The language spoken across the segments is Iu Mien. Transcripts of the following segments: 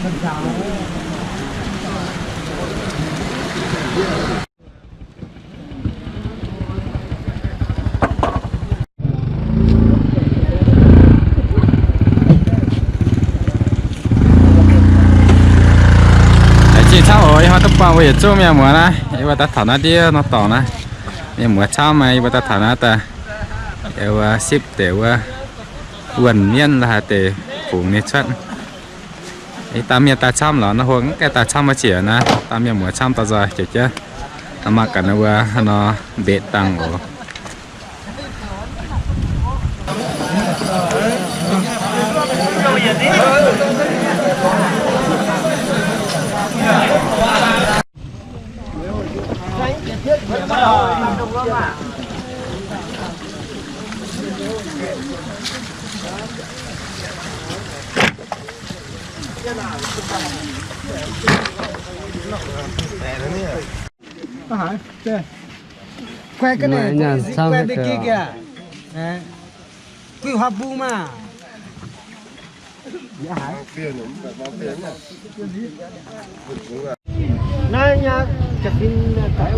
Laengz zingh camv oc. Ih hnoi duqv buangh mbuo yietc zungv mienh muoz naaiv, yie mbuo daaih taux naaiv ndiev norm dorngx naaiv, mienh muoz camv, yie mbuo daaih taux naaiv daaih, yie mbuo sipv deix wuov wuonh mienv la'haaix deix fungx ninh cuotv. Ih dangh mienh daaih camv lorz naaiv hungh gaengh daaih camv maiv ziec naaiv, dangh mienh muoz camv daaih nzoih jiex jienv. Mangc gaax naaiv mbuo haaix nor mbetv dangh oc. Naaiv nyei,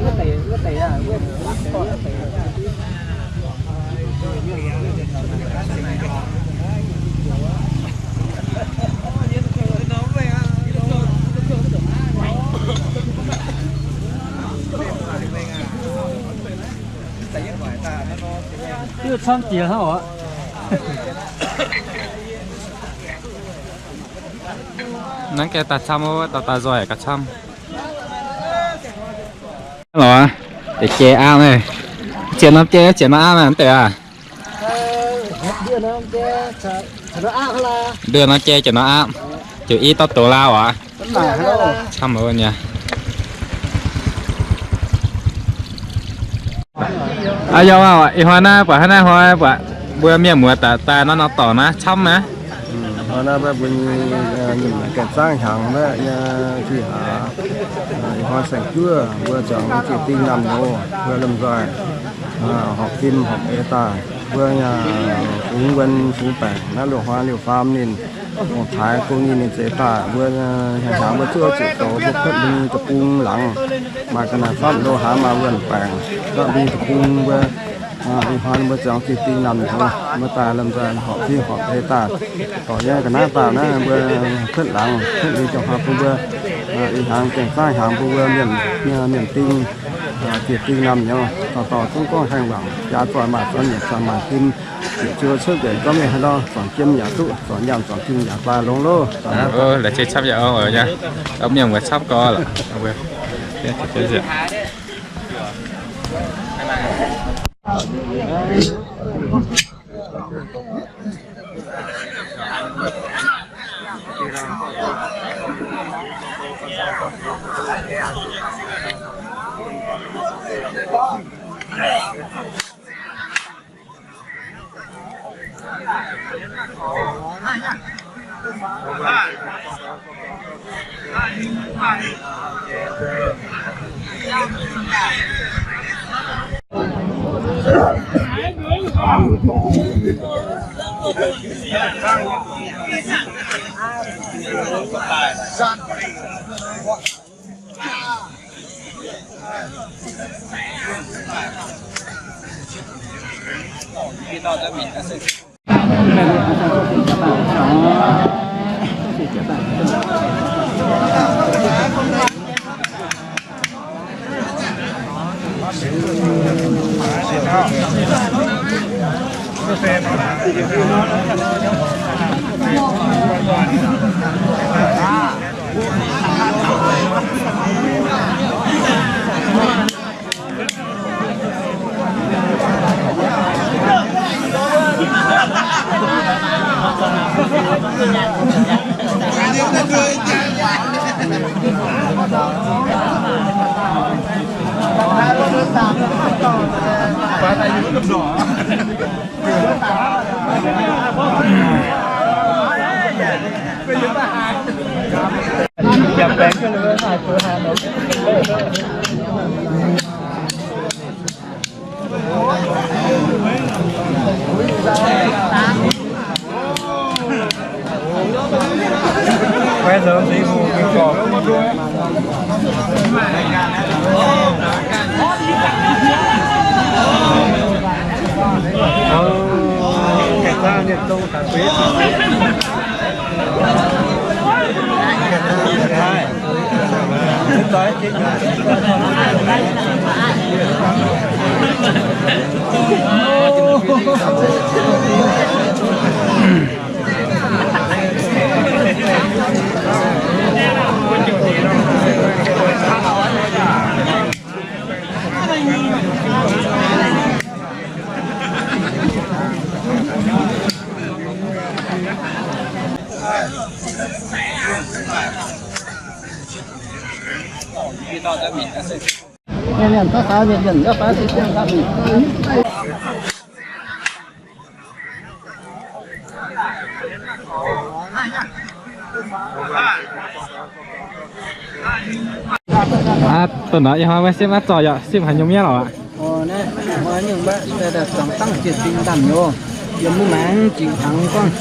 wuov deix, wuov deix aac, wuov deix. Camv jiex hnangv oc. Naaiv gaengh daaih camv, wuov dauh daaih nzoih gauh camv. Lorz, deix jai aapv, ziouc norm jai, ziouc norm aapv naaiv deix aac. Nduov norm jai ziouc norm aapv, ziouc i dauh doz lauh aac. Camv nyei. Aa, yaac ih hnoi naaiv buatc hnangv naaiv hnoi buatc mbuo mienh muoz daaih daaih naaiv norm dorngx naaiv camv naaiv. Hnoi naaiv mbuo nyei, nyei gaengh zaangv hnyangx naaiv nyei, ti aac, ih hnoi saeng-juov mbuo ziangx ziex ding naamh nyouz mbuo lomh nzoih horpc fim horpc eix daaih. Mbuo fungx wuonh fungx baengc naaiv loz-hnoi liuz faam ninh, ong-taaix gong ninh, ninh zeix daaih mbuo hnyangx-hnyangx mbuo zuov zuqc douz mbuo kuotv mbuo nyei deic-bung laangz, maaih ga'naaiv famv lo haaix maaih wuonh baengc, kuotv mbuo nyei deic-bung mbuo. Ih hnoi mbuo ziangx ziex ding naamh nyouz mbuo daaih lomh nzoih horpc fim horpc eix daaih, dorh nyei ga'naaiv daaih naaiv mbuo kuotv laangz, kuotv ninh ziangh hoc bun mbuo ih hnyangx gaengh zaangv hnyangx bun mbuo mienh, mienh ding ziex ding naamh nyouz dorh dorh zungv gorngv haengh wangc, jaax zoih maaih zornc nyietc, zanc maaih fim, yietc ziouc cuotv nzengc gorngv mingh haaix nor, zornc jiem yaac duqv, zornc nyaanh zornc jiem yaac daaih longx loh. Laengz zingh camv yaac oc, mienh muoz camv gau lorqc. Aa, dongh naaiv ih hnoi mbuo sipv naaiv zorc yaac sipv haaix nyungc mienh lorqc aqv? Hnoi nyungc mbuo zuangx dangv ziex ding ndaamv nyouz, yiem mbuo maengx jiex hnaangx gorngv,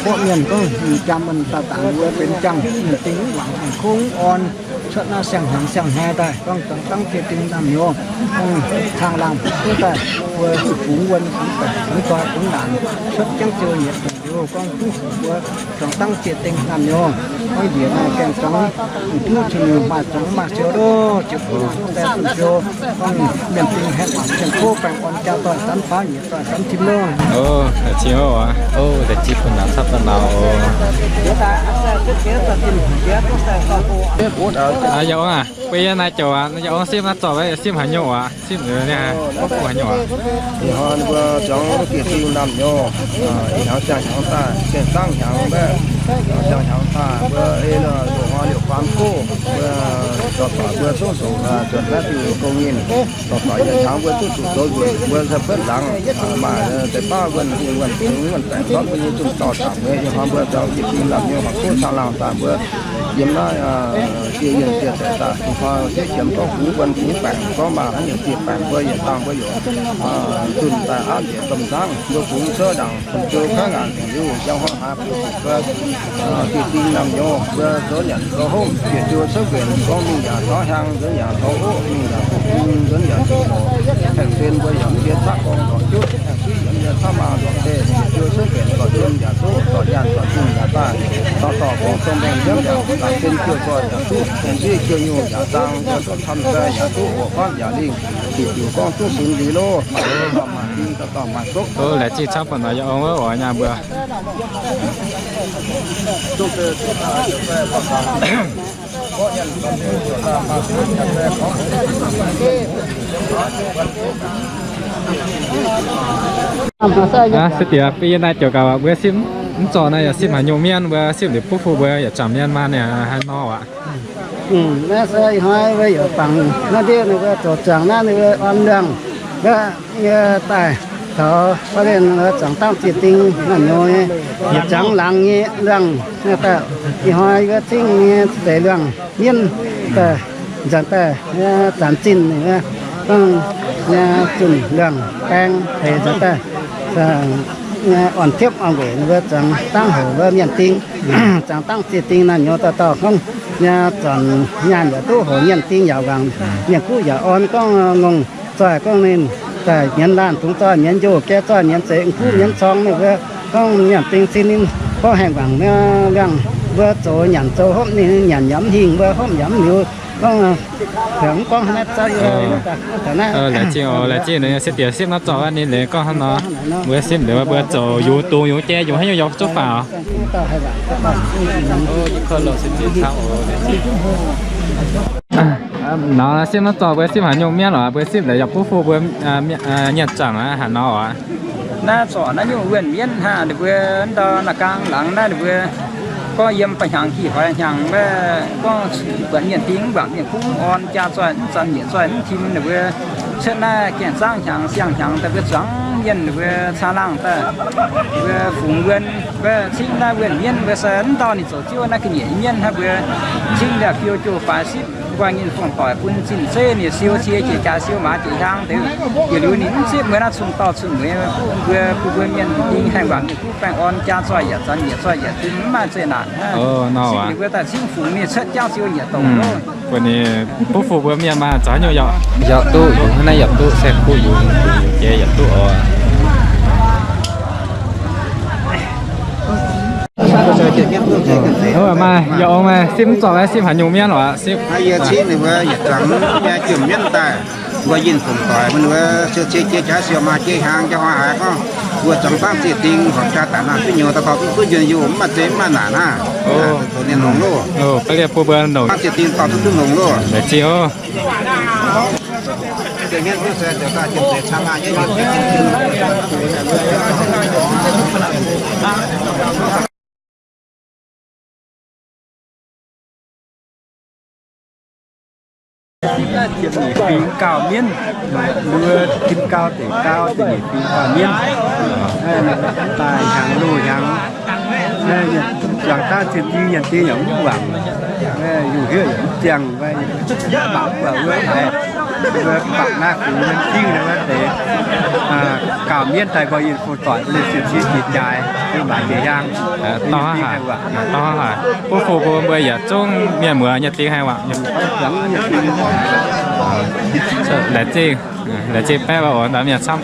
gorqv mienh gorngv jaa mun dauh dangx wuov benx jangx mienh ding wangc kungx orn. Cuotv naaiv siang-hnyangx siang-hnoi daaih gorngv zuangx dangv ziex ding ndaamv nyouz, gorngv caangh laangh duqv daaih mbuo fungx wuonh fungx baengc fungx doix fungx naanc cuotv jienv ziouc yietc dongh liuz gorngv duqv mbuo zuangx dangv ziex ding ndaamv nyouz, gorngv njiec naaiv gaengh zuangx duqv cun maaih zuangx maaih siou loh, ziouc bun duqv daaih bun siou, gorngv mienh ding haeqv mangc mienh kov baengh orn jaa doic zanv faaux nyiec doic zanv tim loh. Ov, laengz zingh oc. Ov, laengz zingh bun nauz camv daaih nauz oc. Aa, yaac ong aac, bun yie naaiv joux aac, yaac ong sipv naaiv zorc, yaac sipv haaix nyungc aac? Sipv nzengc haaix nyungc aac? Ih hnoi mbuo zuangx ziex ding ndaamv nyouz, ih hnyangx siang-hnyangx daaih, siang-hnyangx daaih, siang-hnyangx daaih mbuo ei loz-hnoi liouc faam gox, mbuo dorh doic mbuo zungv zoux zuotc naaiv diuh gong nyinh. Dorh doic yietc hnyangx mbuo duqv zuqc zoux nzunc, mbuo se buonv laangz maaih deix baav wuonh, wuonh, wuonh baengc gorngv mbuo nyei zunh dauh zaangc mbuo ih hnoi mbuo zuangx ziex ding ndaamv nyouz mangc kuv caangh laangh daaih mbuo yiem naaiv ziex yienh ziex daic daaih, ih hnoi sieqv qiemx gorngv fungx wuonh fungx baengc gorngv maaih haaix nyungc dieh baengc mbuo yietc dangh mbuo yaac zunh daaih aapv njiec domh nzangv mbuo fungx cuotv ndaangc fungx jiu kaiv ngaanc dingc liuz yangh hnoi haaix mbuo zuqc mbuo ziex ding ndaamv nyouz mbuo zoux nyanc zoux hopv bieqc jiu cuotv nquenc gorngv mingh yaac taux hiaang, nzuonx yaac taux oqv, mingh yaac zuqc bung, nzuonx yaac zuqc lorqc. Haengh sen mbuo yaac mv hietv caqv gorngv lorqc juqv, haengh suiv yaac mv hietv caqv maaz lorqc zeih, bieqc jiu cuotv nquenc zorc jiem yaac zuqv, zorc nyaanh zorc zinh yaac daaih, dorh dorh gong dongh mbaengx nziemv yaac zuqc, laangc sen jiu zoih yaac zuqv, haengh suiv jiu nyungc yaac zaang, mbuo zorc camv sai yaac zuqv, oc, faanv yaac lingh, diuc diuc gorngv duqv sunx liuz loh, maaih dorh maaih ding, dorh dorh maaih zopv. Laengz zingh camv bun naaiv yaac ong wuov oc nyaah mbuo. Aa, se diex bun yie naaiv joux gaax, mbuo sipv mv zorc naaiv yaac sipv haaix nyungc mienh, mbuo sipv liuz buv fu mbuo yaac jangc mienh maah, ninh haaix nor aqv? Naaiv se ih hnoi mbuo yaac bangc naaiv ndiev ninh mbuo zoux zuangx naaiv ninh mbuo orn luangh, mbuo daaih taux faaux lienh zuangx dangv ziex ding naaiv nyouz nyei, yietc zuangx laangz nyei luangh naaiv daaih. Ih hnoi mbuo cingv nyei deix luangh mienv daaih nzanc daaih zanc zinh ninh mbuo gorngv nyei zunh luangh baeng deix nzanc daaih orn-tiepv orn-nquenc ninh mbuo zuangx dangv houc mbuo mienh ding, zuangx dangv ziex ding naaiv nyouz dauh dauh gorngv nyei zornc nyaanh yaac duqv houc mienh ding yaac wangc, mienh guv yaac orn gorngv ngongh zoih gorngv ninh daaih mienz laanh dungz zoih mienz njoh gae zoih mienz zeix guv mienz corng ninh mbuo gorngv mienh ding cin ninh gorngv haengh wangc luangh mbuo zoux nyanc zoux hopv ninh nyanc yaac mv hingh mbuo hopv yaac mv liuz gorngv, mv gorngv naaiv. Laengz zingh oc, laengz zingh ninh se diex sipv naaiv zorc ninh gorngv hnangv nor, mbuo sipv liuz mbuo zoux yungz dungz yungz jai yungz haaix nyungc yaac zuqv faaux. Nor sipv naaiv zorc mbuo sipv haaix nyungc mienv lorqc, mbuo sipv liuz yaac buv fu mbuo nyanc zaangc haaix nor oc. Naaiv zorc naaiv nyungc wuonh mienv hnangv ninh mbuo ndau naaiv gaang laangz naaiv ninh mbuo gorngv yiem ba'hnyangx hih hnoi hnyangx wuov gorngv buatc mienh ding mv wangc mienh kuv mv orn jaa zoih mv zanc nyiec zoih mv tim ninh mbuo cuotv naaiv gaengh zaangv hnyangx siang-hnyangx daaih mbuo zuangx mienh ninh mbuo caangh laangh daaih mbuo fungx wuonh wuov cingv naaiv wuonh mienv mbuo se mv ndau ninh zoux ziouv naaiv ga'nyiec mienv hnangv mbuo cingv liaah biou jiu faix sipv Guangc nyei fong-doic bun zinh zeiv ninh siou cie jiex jaaix siou maaz jiex hiaang deix. Yietc liuz ninh mv zipv mbuo naaiv cun-dorh cun-mueiz, bun mbuo, bun mbuo mienh ding haengh wangc nyei guv baengh orn, jaa zoih yietc zanc, nyiec zoih yietc zinh, mv maaih zeqc naanc. Mbuo daaih cingv fungx ninh cuotv jauv ziouc nyiec dongh. Bun ninh butv fuqv mbuo mienh maaih zaux nyungc yaac, yaac duqv, yungz hnangv naaiv yaac duqv, saeng-kuv yungz, yungz jiex yaac duqv oc. Maaih yaac ong maaih simv zorc, maaih simv haaix nyungc mienv oc, simv. Yie cingv ninh mbuo yietc zungv nyei jomc mienv daaih, mbuo yinh fongc doic mbuo siou cie jiex jaaix siou maaz jiex hiaang jaax hnoi haiz gorngv mbuo zuangx dangv ziex ding horpc jaa daaih naaiv duqv nyouz dauh dauh duqv duqv njunh yungh, mv maaih zeqc mv maaih naanc hnangv. Zoux ninh longx loh. Dangv ziex ding dauh duqv duqv longx loh. Laengz zingh oc. Fingx gauh mienv, mbuo tin gauh deic gauh, da'nyeic fingx gauh mienv. Daaih hnyangx loh hnyangx, zuangx dangv zinh ding yienc ding yaac mv wangc, yungh hiev yaac mv ziangh, mangc buatc wuov haiz, mbuo bangc naaiv gux mienh jingv naaiv deix, gauh mienv daaih mbuo yinh fongc doic, mbuo liuz sin cie jiex jaaix, mbuo maaz jiex hiaang. Butv fuqv mbuo, mbuo yietc zungv mienh muoz nyei ding haengh wangc. Laengz zingh, laengz zingh baeqv oc, ndaamv mienh camv.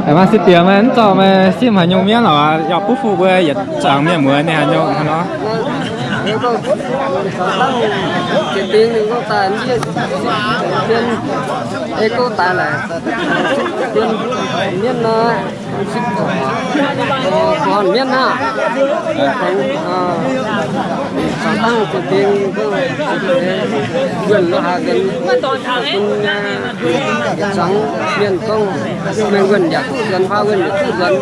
Maaih sieqv diex maaih mv zorqv maaih simv haaix nyungc mienv lorqc, yaac butv fuqv mbuo yietc zungv mienh muoz ninh haaix nyungc hnangv nor. Mienv nor, mienv nor, zuangx dangh zinh ding, wuonh lo haaix nzuonx, bun zuangx mienh gorngv, mengh wuonh yaac duqv nzuonx, faa wuonh yaac duqv nzuonx.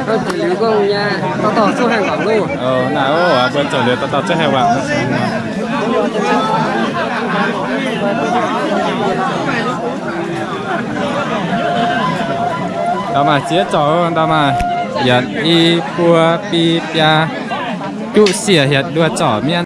Hnangv jiex liuz gorngv nyei, dauh dauh zungv haengh wangc loh. Naaiv oc, mbuo zoux liuz dauh dauh zungv haengh wangc. Ndau maaih ziex zorc, ndau maaih yietc, i, buo, bi, biaa, juqv, siec, hietc, luoqc zorc mienv.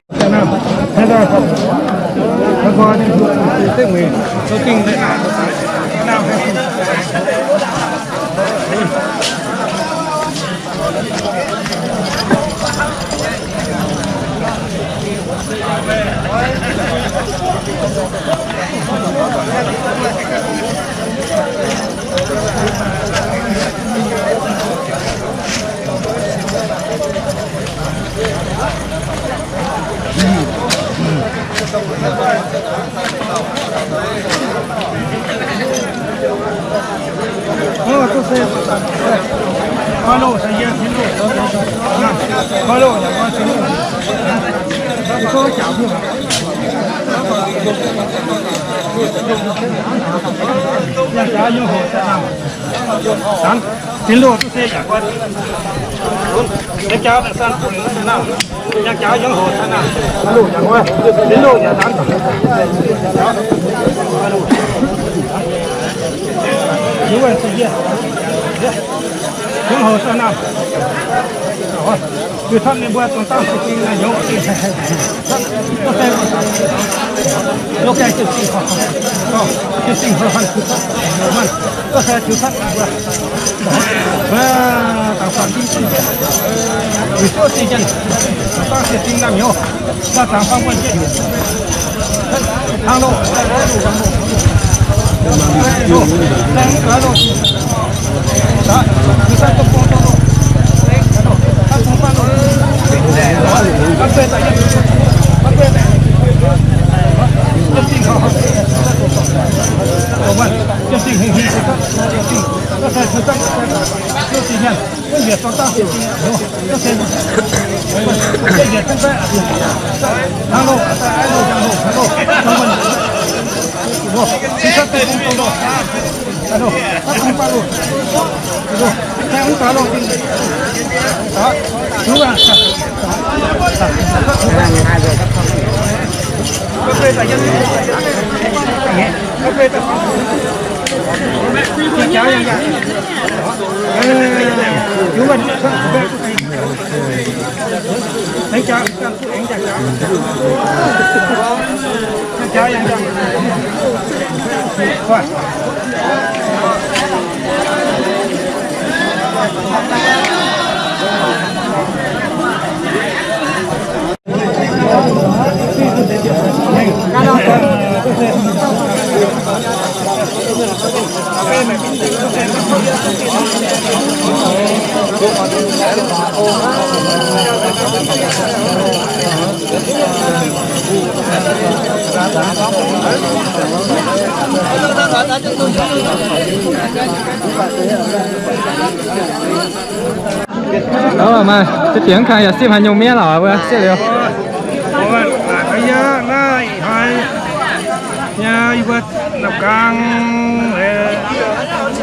Zinh loh duqv se yaac guai. Deix jauv daaih san bun ninh naaiv. Yangh jauv yangh hoc naaiv. Loh yaac guai. Zinh loh yaac zanc. Yie wuov se yie. Zungv houx sau naamh. Liuz cuotv ninh mbuo dongh dangv siec ding naaiv nyouz. Lo gaengh jienv dingh horpc, jienv dingh horpc, jienv dingh horpc, mv se jiu cuotv ninh mbuo. Dangc faanh jienv, liuz zuov dingh jienv, dangv siec ding naamh nyouz. Daaih zaangc fang buonv jienv. Hnangv loh, loh, loh, loh. Ov, maaih ziex dingc kang yaac simv haaix nyungc mienv lorqc, mbuo sieqv liuz. Naaiv ih hnoi nyei yie mbuo nopv gaang,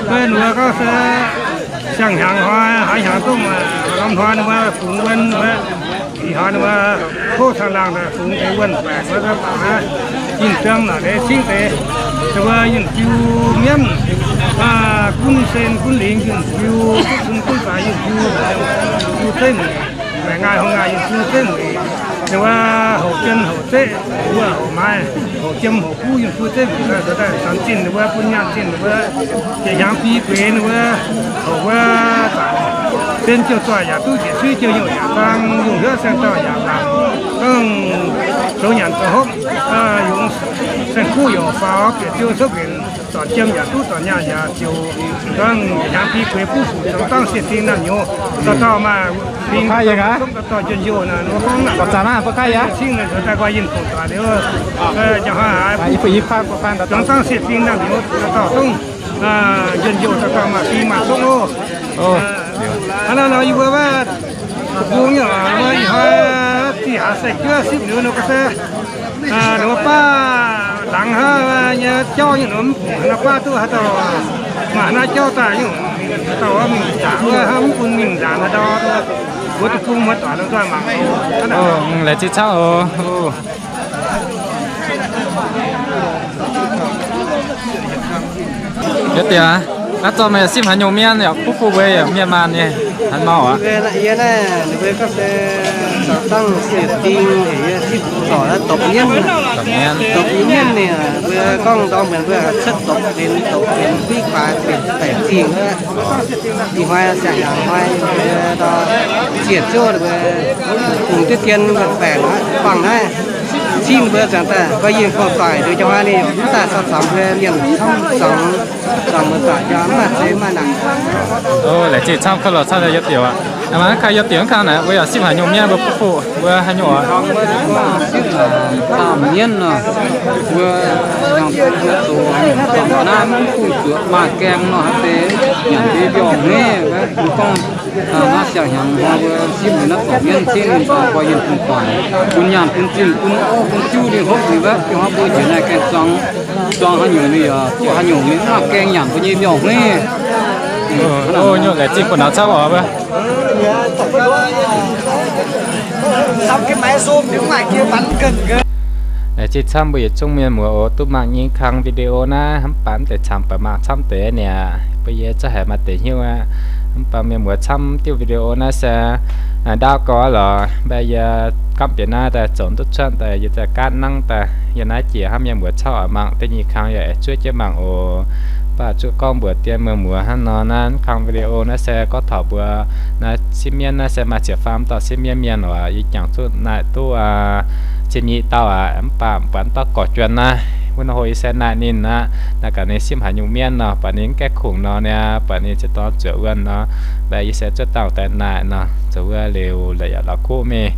mbuo ninh mbuo gorngv se siang-hnyangx hnoi, haaix hnyangx dongh norm hnoi ninh mbuo fungx wuon, ih hnoi ninh mbuo tov caangh laangh daaih fungx deix wuon baengc wuov, baac naaiv yinh ziang naaic leiz cingv deix, ninh mbuo yinh jiu mienv, gunv sen gunv lingx yinh jiu, gunv cun gunv zaaix yinh jiu, jiu zeiv mueic, maengc ngaih hungh ngaih yinh jiu zeiv mueic, ninh mbuo houc jien houc zeqv, wuov houc maaiz, houc jiem houc buv yinh jiu zeiv mueic, daaih zanx zinh ninh mbuo, bun nyaanh zinh ninh mbuo, jiex hnyangx bi gueix ninh mbuo, houc wuov zanc benx jiouv zoih yaac duqv, jiex suiv jiouv nyouh yaac zang, yungh hnyouv saeng dauh yaac laangc, dongh zoux nyanc zoux hopv, yungz saeng-kuv youc faaux, bieqc ziou souv nqenc, zorc jiem yaac duqv, zorc nyaanh yaac ziouc, dongh hnyangx bi gueix buv fuc zoux dangv siec ding naamh nyouz, dauh dauh maaih fingx, zomv dauh dauh njien-youh naaic, ninh mbuo gorngv naaic, cingv ninh zoux daaih nqoi yinh fongc doic liuz, njang hnoi haiz zoux dangv siec ding naamh nyouz, dauh dauh dongh njien-youh, dauh dauh maaih fingx maaih zomv oc. Hnangv naaiv nor yie mbuo wuov deic-bung nyei, mbuo ih hnoi dih hlaax sai-juov sipv liuz nor ga'sie, ninh mbuo baav laangz hnangv nyei jauv nyei, ninh mbuo mv bungx haaix nor baav duqv haaix dauh, maaih haaix nor jauv daaih nyungc, dauh mingh nzaangc wuov hnangv, mv bun mingh nzaangc haaix ndau, mbuo deic-bung muoz-doic lomh nzoih mangc. Laengz zingh camv oc. Yie diex, naaiv zorqv meih simv haaix nyungc mienv yaac kuv fu mbuo yaac mienh maanh nyei, hnangv mau aqv. Yie naaiv, ninh mbuo gorngv se dangv siec ding, yie simv zorc naaiv dopc mienv. Dopc mienv. Dopc mienv ninh, mbuo gorngv ndorm mbuo cuotv dopc benx, dopc benx kuiv baaix benx baeqc zingh aqv. Ih hnoi siang-hnyangx hnoi, mbuo ndau ziec zouv mbuo bungx diqv dien mbuo baengc aqv, bangh naaiv. Cingv mbuo zaangc daaih nqoi yinh fongc doic liuz, njang hnoi ninh mv daaih caux camv mbuo mienh camv zangx, zangx mbuo doic yaac mv maaih zeiz mv maaih naanc. Laengz zingh camv, kouv lorz camv yie diex aqv. Mangc kaaix yie diex mv kang naaic, mbuo yaac simv haaix nyungc mienv mbuo buov, mbuo haaix nyungc oc? Simv camv mienv nor, mbuo yangh mbuo zoux haaix nyungc camv naaiv mv bungx zuoqc maaih gaeng nor, haaix deix nyanc deix mbiorngz hmeiv, mbuo gorngv naaiv siang-hnyangx hnoi mbuo simv liuz naaiv dopc mienv cingv ninh daaih nqoi yinh fongc doic, bun nyaanh bun zinh bun orv bun juv ninh hopv liuz wuov, ih hnoi mbuo njiec naaiv gaeng zuangx, zuangx haaix nyungc ninh yaac duqv haaix nyungc ninh maaih gaeng nyanc mbuo nyei mbiorngz hmeiv. Nyungc laengz zingh buonc naux camv oc. Laengz zingh camv mbuo yietc zungv mienh muoz oc, duqv mangc nyei kang video naaiv hnamv baac mv deix camv baac mangc camv deix niaa. Mbuo yie zungv haiz maaih deix hnyouv aqv. Mv baac mienh muoz camv, diuh video naaiv se ndaauv gau lorqc. Mv baac yie gapv bieqc naaiv daaih zoux duqv cuotv daaih, yie daaih gaatv nangv daaih. Yie naaiv jiex hnangv mienh muoz camv oix mangc da'nyeic kang yaac aengx zuov jienv mangc oc. Mv baac zuqc gorngv mbuox dien mienh muoz hnangv nor, naaiv kang video naaiv se gorngv taux mbuo naaiv sipv mienv naaiv se maaih ziepc faam dauh sipv mienv mienh oc. Yie jangx zuqv naaic duqv ziepc nyeic dauh aqv. Mv baac buatc dauh gorx-juon naaiv, wuov nor hlo yie se naaic ninh aqv. Naaic gaax ninh sipv haaix nyungc mienv nor, buatc ninh mv gaengh kungx nor niaa, buatc ninh ziouc dorh zuoqc wuonh nor. Mv baac yie se zuov dangh daaih naaic nor, zoux wuov liuz la'kuqv mingh,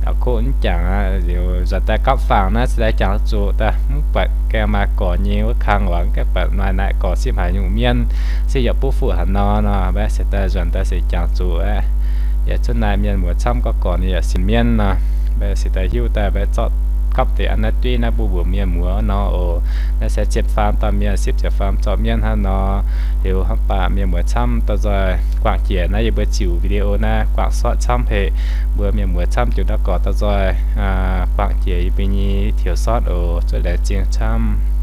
la'kuqv mv jangx aqv. Liuz nzuonx daaih gapv fangx naaiv se daaih jangx zuqc daaih, mv buatc gaengh maaih gorx nyei wuov kang oc. Mv gaengh buatc maaih naaic gorx sipv haaix nyungc mienv, sipv yaac buv fuqv haaix nor nor. Mv baac se daaih nzuonx daaih se jangx zuqc aqv. Yie zuqc naaic mienh muoz camv gorx-gorx ninh yaac sipv mienv nor. Mv baac se daaih hiuv daaih mv baac zorqv gapv deix an naaiv duiv naaiv mbuo mbuox mienh muoz nor oc. Naaiv se ziepc faam dauh mienh sipv ziepc faam dauh mienv hnangv nor. Liuz hnangv baac mienh muoz camv dorh nzoih guangc jiex naaiv yie mbuo ziux video naaiv guangc sortv camv haic. Mbuo mienh muoz camv ziux ndau gorx dorh nzoih guangc jiex yie mbuo nyei tiux sortv oc. Zuov laengz zingh camv.